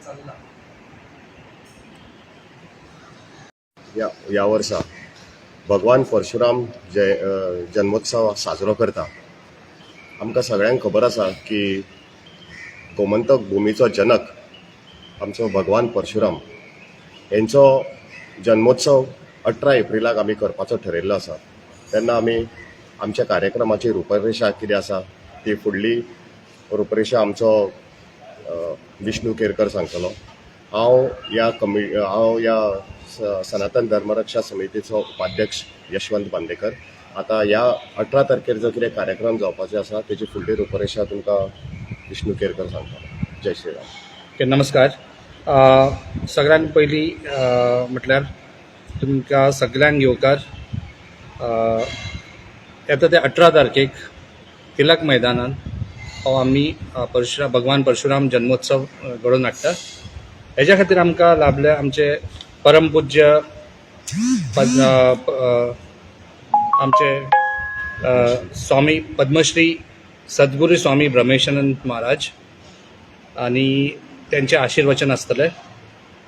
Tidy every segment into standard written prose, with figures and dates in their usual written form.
चल्लां. ह्या ह्या वर्सा भगवान परशुराम जय जन्मोत्सव साजरो करता. आमकां सगळ्यांक खबर आसा की गोमंतक भुमीचो जनक आमचो भगवान परशुराम हेंचो जन्मोत्सव 18 एप्रिलाक आमी करपाचो ठरयल्लो आसा. तेन्ना आमी आमच्या कार्यक्रमाची रुपरेशा कितें आसा ती फुडली रुपरेशा आमचो विष्णू केरकर सांगतलो. हांव ह्या सनातन धर्मरक्षा समितीचो उपाध्यक्ष यशवंत बांदेकर. आतां ह्या 18 तारखेर जो कितें कार्यक्रम जावपाचे आसा, तेजी फुडली रुपरेशा तुमकां विष्णू केरकर सांगतलो. जय श्रीराम. ओके, नमस्कार. सगळ्यात पयलीं म्हटल्यार तुमकां सगल्यांक येवकार. येता ते 18 तारखेक तिलक मैदानान हो आमी परशुराम, भगवान परशुराम जन्मोत्सव घडोवन हाडटा. हेज्या खातीर आमकां लाभले आमचे परम पूज्य आमचे स्वामी पद्मश्री सद्गुरू स्वामी ब्रह्मेशानंद महाराज आनी तेंचें आशिर्वचन आसतलें.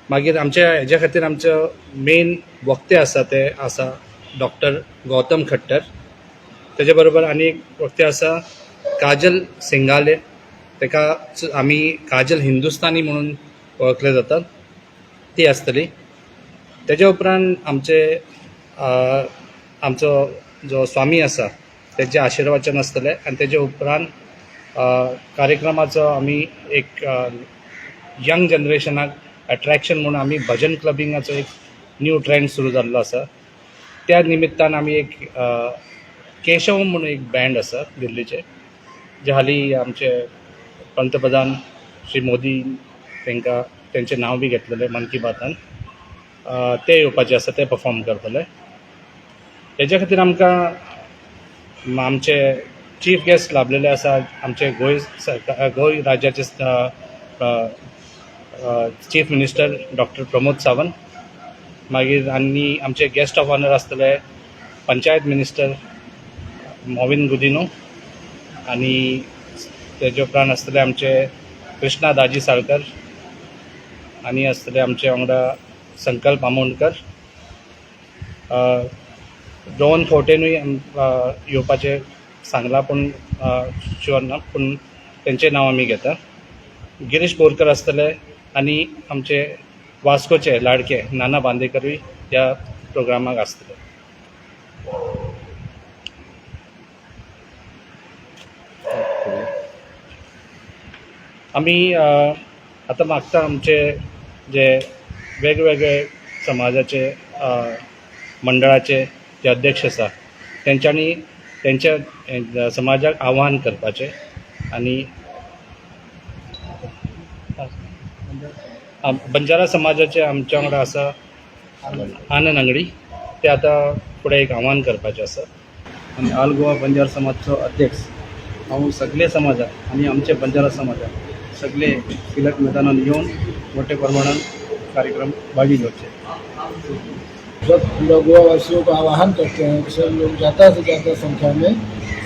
मागीर आमच्या हेज्या खातीर आमचो मेन वक्ते आसा, ते आसा डॉक्टर गौतम खट्टर. तेजे बरोबर आनी एक वक्ते आसा काजल सिंगाले, तेका आमी काजल हिंदुस्तानी म्हणून वळखले जातात, ती आसतली. तेज्या उपरांत आमचे आमचो जो स्वामी आसा तेजें आशिर्वचन आसतलें आनी तेजे उपरांत कार्यक्रमाचो आमी एक यंग जनरेशनाक अट्रॅक्शन म्हणून आमी भजन क्लबिंगाचो एक न्यू ट्रेंड सुरू जाल्लो आसा. त्या निमित्तान आमी एक केशव म्हणून एक बँड आसा दिल्लीचे, जे हालीं आमचे पंतप्रधान श्री मोदी तांकां तेंचें नांव बी घेतलेलें मन की बातान, ते येवपाचे आसा, ते परफॉर्म करतले. हेज्या खातीर आमकां आमचे चीफ गेस्ट लाभलेले आसा, आमचे गोंय सरकार, गोंय राज्याचे chief minister doctor Pramod Sawant. मागीर आनी आमचे गेस्ट ऑफ ऑनर आसतले पंचायत मिनिस्टर मॉविन गुदिनो आनी तेजे उपरांत आसतले आमचे कृष्णा दाजी साळकर आनी आसतले आमचे वांगडा संकल्प आमोणकर. रोहन खंवटेनूय येवपाचें सांगलां, पूण शुअर ना, पूण तेंचें नांव आमी घेता. गिरीश बोरकर आसतले आनी आमचे वास्कोचे लाडके नाना बांदेकरूय ह्या प्रोग्रामाक आसतले. आमी आतां मागता आमचे जे वेगवेगळे समाजाचे मंडळाचे जे अध्यक्ष आसा, तेंच्यांनी तेंच्या समाजाक आव्हान करपाचें आनी बंजारा समाजाचे आमच्या वांगडा आसा आनंद अंगडी, ते आतां फुडें एक आव्हान करपाचें आसा. आनी ऑल गोवा बंजारा समाजचो अध्यक्ष हांव सगळे समाजाक आनी आमचे बंजारा समाजाक सगळे तिलक मैदानान येवन मोठे प्रमाणात कार्यक्रम भागी घेवचे. सब पूरा गोवा वासियों को आह्वान करते हैं कि सब लोग ज़्यादा से ज़्यादा संख्या में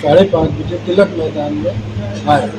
5:30 बजे तिलक मैदान में आए.